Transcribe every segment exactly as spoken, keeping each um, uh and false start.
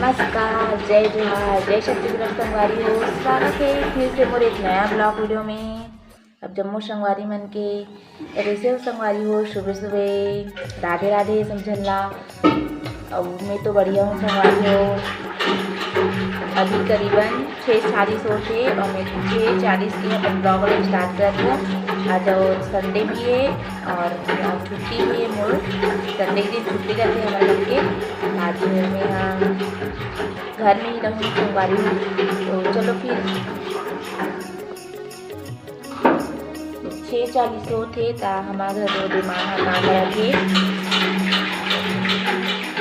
नमस्कार, जय जोहार, जय छत्तीसगढ़ संगवारी हो। स्वागत है फिर से मोर एक नया ब्लॉग वीडियो में। अब जम्मो संगवारी मन के कैसे हो संगवारी हो, सुबह सुबह राधे राधे समझन ला। अब मैं तो बढ़िया हूँ संगवारी हो। अभी करीबन छः चालीस होत हे और मैं छः चालीस के अपन ब्लॉग वाला स्टार्ट करत हूँ। आज और संडे भी है और आज छुट्टी भी है मोर। संडे के दिन छुट्टी रहते हैं हमारे घर के। आज मैं हाँ घर में ही रहूँ संगवारी हो। तो चलो फिर छः चालीस होत हे, त हमार घर दो दिमाग ह काम करत हे।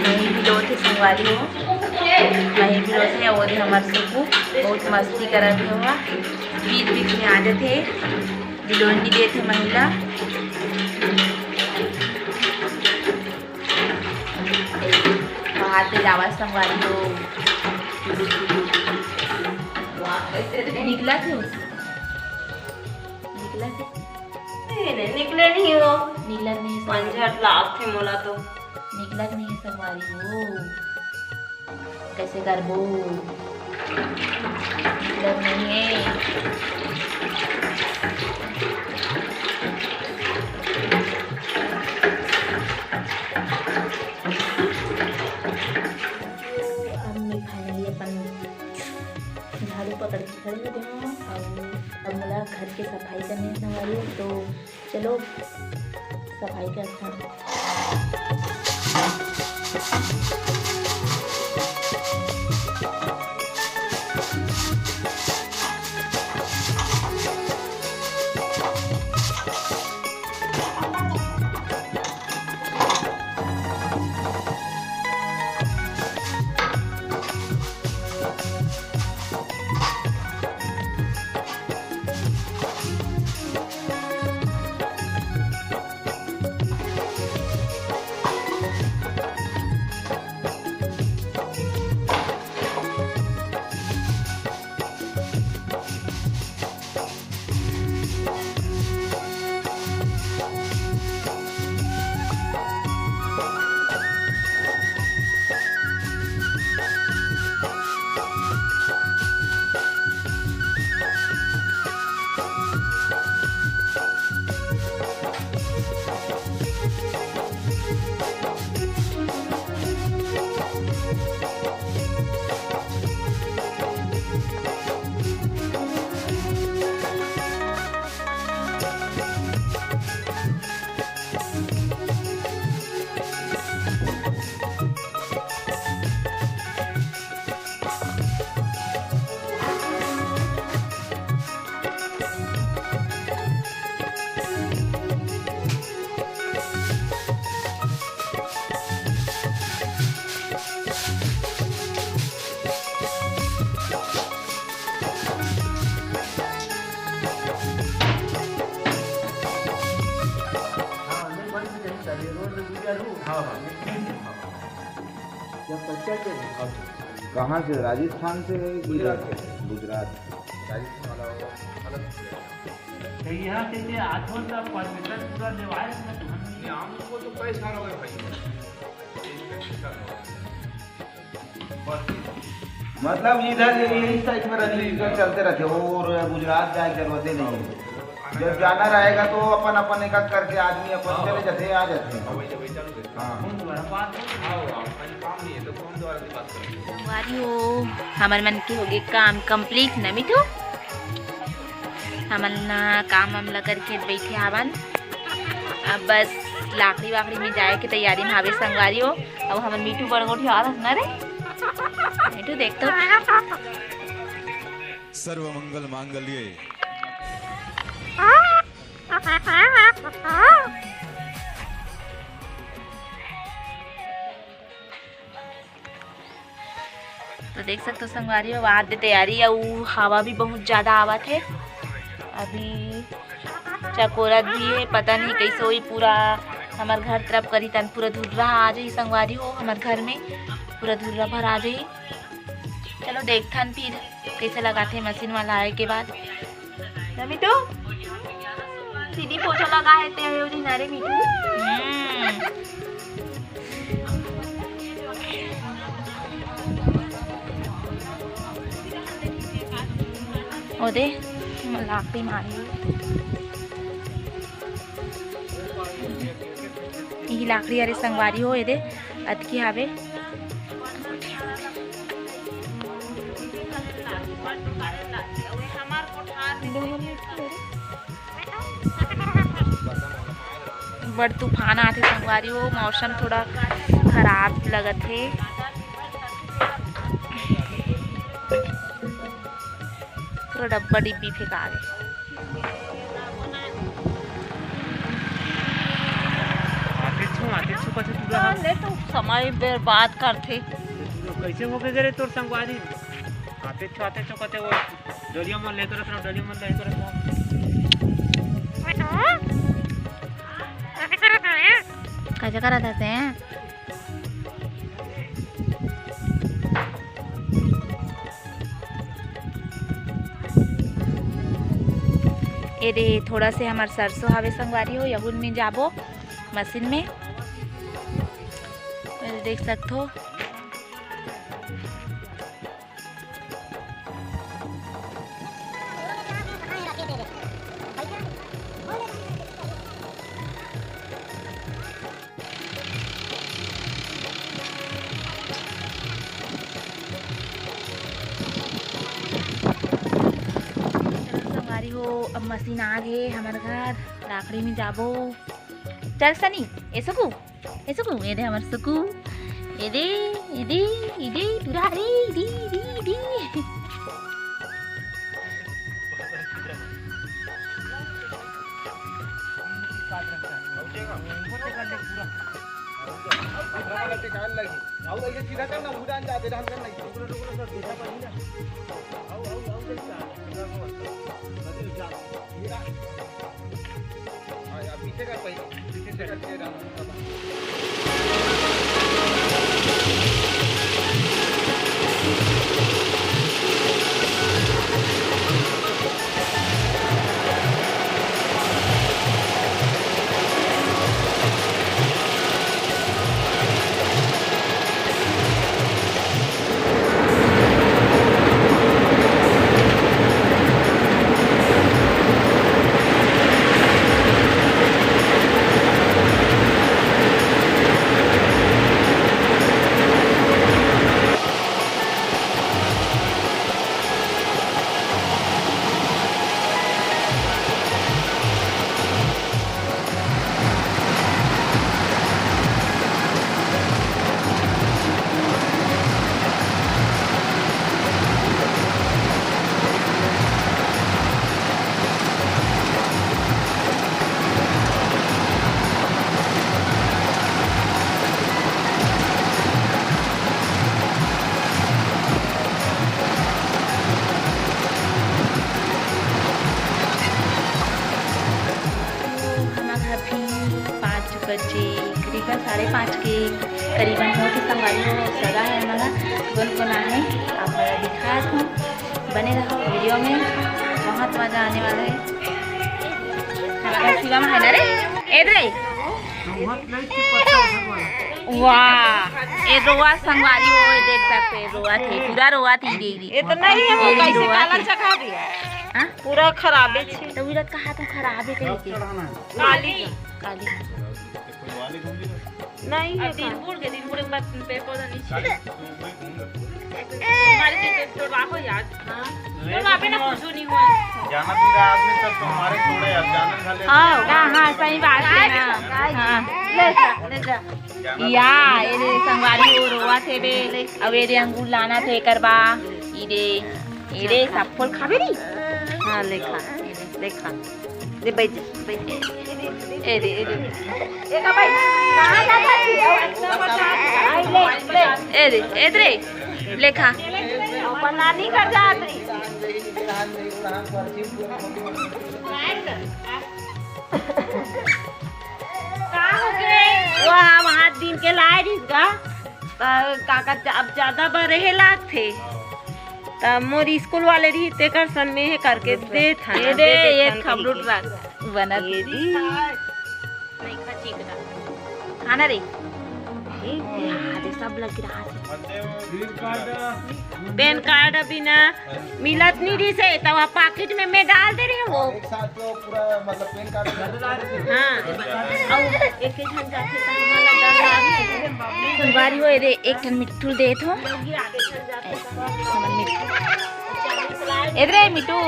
मही भी लोत हे संगवारी हो, मही भी लोत हे। और हमार सुकू बहुत मस्ती करत हे, वहाँ बीच बीच में आ जाते, दिलोंडी देते महिला। बाहर के जावा संगवारी हो। निकला थे उस निकला थे। नहीं, नहीं, निकले नहीं हो। निकला नहीं संगवारी। पंजट लाग थे मोला तो। निकला नहीं संगवारी हो। कैसे करबो? निकला नहीं है। अब मैं finally अपन झाड़ू पकड़ के खड़े हो गए हूँ और अब मोला घर के सफाई करने वाली हूँ, तो चलो सफाई करते हैं। हाँ, नहीं, बंद नहीं करूँ, सर, ये रोड में गुजर हूँ। हाँ, हाँ, नहीं, नहीं, हाँ, हाँ। जब बच्चा के हाँ, तो कहाँ से? राजस्थान से है कि गुजरात से? गुजरात। राजस्थान वाला होगा, अलग से। तो यहाँ से जे आठों का परमिशन पूरा लेवाए, मैं तो हम नहीं, हमको तो पैसा रहा है भाई। मतलब इधर यही साइड में रजिस्ट्रेशन चलते रहते, और गुजरात जाए जरूरत ही नहीं है। जब जाना रहेगा तो अपन अपन एक एक करके आदमी अपन चले जाते, आ जाते हैं। हाँ। संगवारी हो, हमर मन के होगे काम complete न मिठू। हमन ना काम वाम ला करके बैठे हावन। अब बस लाकड़ी वाकड़ी में जाए के तैयारी में हावे संगवारी हो। अब हमर मीठू बड़ गोठियावत हस ना रे। मीठू देख तो। सर्व मंगल मांगल्ये। तो देख सकते हो संगवारी हो, आज के तैयारी, अउ हवा भी बहुत ज्यादा आवत हे। अभी चकोरत भी हे, पता नहीं कैसे होही। पूरा हमर घर तरफ करी तन पूरा धुर्रा आ जाही संगवारी हो, हमर घर में पूरा धुर्रा भर आ जाही। चलो देखथन फिर कैसे लगाथे मशीन वाला आए के बाद। ना मिठू, दीदी पोछा लगा हे ते, अरे ना रे मिठू। हम्म। ओ दे, लाकड़ी मारे। इही लाकड़ी, अरे संगवारी हो, ए दे, अतकी हावे। बड़ तूफान आथे संगवारी हो, मौसम थोड़ा खराब लगत हे, पूरा डब्बा डिब्बी फेंका गे। आते छो, आते छो, कथे टूरा हा। ले तो समय बर्बाद करथे। कइसे होके गे रे तोर संगवारी? आते छो, आते छो, कथे वो डलिया मन लेकर रखना, डलिया मन लेकर रखना। कइसे करत हस? ए दे, थोड़ा से हमर सरसों हावे संगवारी हो, यहून में जाबो मशीन में। ए दे, देख सकथो। चलो संगवारी हो, अब मशीन आ गे हमर घर, लाकड़ी में जाबो। चल सनी, ए सुकू, ए सुकू, ए दे हमर सुकू, ए दे, ए दे, ए दे, टुरा रे, ए दे, ए दे, ए दे। तो हमर घर भी पाँच बजे करीबन, साढ़े पाँच के करीबन होत हे संगवारी हो। सगा हे हमन ह, कोन कोन आहे आप मन ल दिखात हूँ, बने रहो वीडियो में, बहुत मजा आने वाला है। हमर घर शिवम है ना रे, ए रे। वाह, ए रोवा संगवारी हो, ए देख सकते हैं, रोवा थे, पूरा रोवा थी दे दी। इतना ही है, वो कैसे काला चढ़ा दिया? हाँ? पूरा खराबे छे। तो विराट का हाथ में खराबे कह के। काली। काली। नहीं है अब दिन का। बुड़ के, दिन बुड़े के बाद पेड़ पौधा नहीं छे। हमारे से तो तोड़वा हो यार। हाँ। तोड़वा पे ना कुछ नहीं हुआ। जाना पीरा आदमी सब तो हमारे छोड़े, अब जाना खा ले। हाँ, हाँ, हाँ, सही बात है ना। हाँ। ले जा, ले जा। या, ए दे संगवारी हो रोवत हे बे। अब ए दे अंगूर लाना थे एकर बा। ई दे, ए दे सब फल खाबे री। हाँ, ले खा, ए दे, ले खा। ले बैठ जा, बैठ जा। ए दे, ए दे। ए का भाई, कहाँ जाता है? आई ले, ले। ए दे, ए दे, ले खा। अपन नानी घर जात रही। का हो गे? वो हम आठ दिन के लाए रहिस गा, त काका ज-, अब ज्यादा बड़े हे लागथे, त मोर स्कूल वाले रही, तेकर सन में हे करके देत हन, ए दे, दे देत ये हन खबरूट कहिके। राख, बनत ये हे। दी। नहीं खा, चीक डाल। खाना रे। ए, हाँ, दे, सब लग रहा है। पैन कार्ड अभी ना मिलत नहीं रहिस हे, त पाकिट में मैं डाल दे रहे हँव। एक साथ तो पूरा, मतलब, पैन कार्ड। हाँ, अउ एक एक झन जाथे त हमन ला डर लागथे। संगवारी हो, एदे एक ठन मिट्ठू ल देत हँव। एदे मिट्ठू,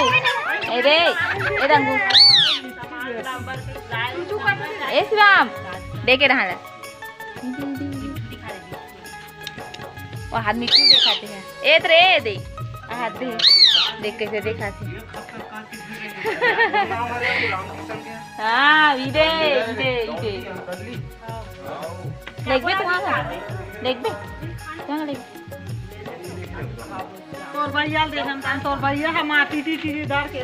एदे, ए रंगू, ए शिवम, देखे रहा ला। वो हाथ मिट्ठू देखाथे। ए त रे दे। आ हाथ दे। देख कैसे देखाथे। हाँ, इदे, इदे, इदे। देखबे तहाँ। देखबे। तहाँ देखबे। तोर भैया ल दे देन, तोर भैया ह माटी टी टी डर के।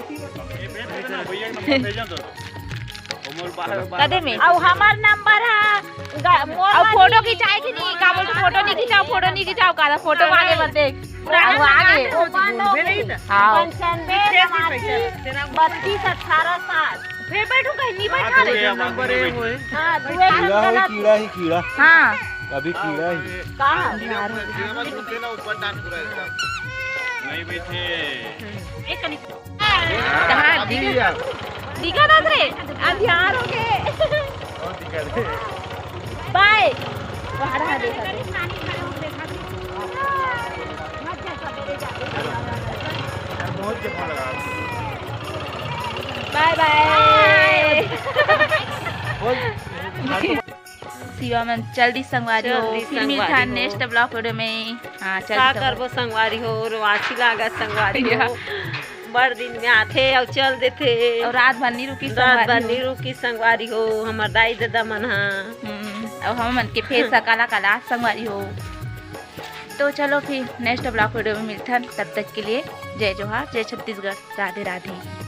कदे में? अउ हमर नंबर ह ग-, मोर अउ फोटो खिंचाए के नहीं, का बोलते, फोटो नहीं खिंचाओ, फोटो नहीं खिंचाओ, का फोटो मांगे मत देख। पुराना अब आगे। नंबर हो, बोलबे नहीं ना। हाँ। पंचानवे नवासी बत्तीस अठारह सात। फेर बैठू कहीं, नहीं बैठा रे। नंबर ए होए। हाँ, तू एक कीड़ा है, गलत। कीड़ा ही कीड़ा। हाँ। अभी कीड़ा ही। कहाँ? नहीं बैठे। कहाँ? दिखा, दिखा था रे, अंधियार हो गए। बाय। वहाँ रहा, देखा थे। बाय बाय। शिवा मन चल दिस संगवारी हो, चल दिस फिर मिलथन संगवारी हो। Next vlog video में। हाँ, चल का दिस संगवारी। करबो संगवारी हो, रोवासी लागत संगवारी हो। या। बड़ दिन में आथे अउ चल देथे। अउ रात भर नी रुकी रात संगवारी भर हो। नी रुकी संगवारी हो, हमर दाई ददा मन ह। हम्म, अउ हम मन के फेर सकला कला संगवारी हो। तो चलो फिर next vlog video में मिलथन, तब तक के लिए जय जोहार, जय छत्तीसगढ़, राधे राधे।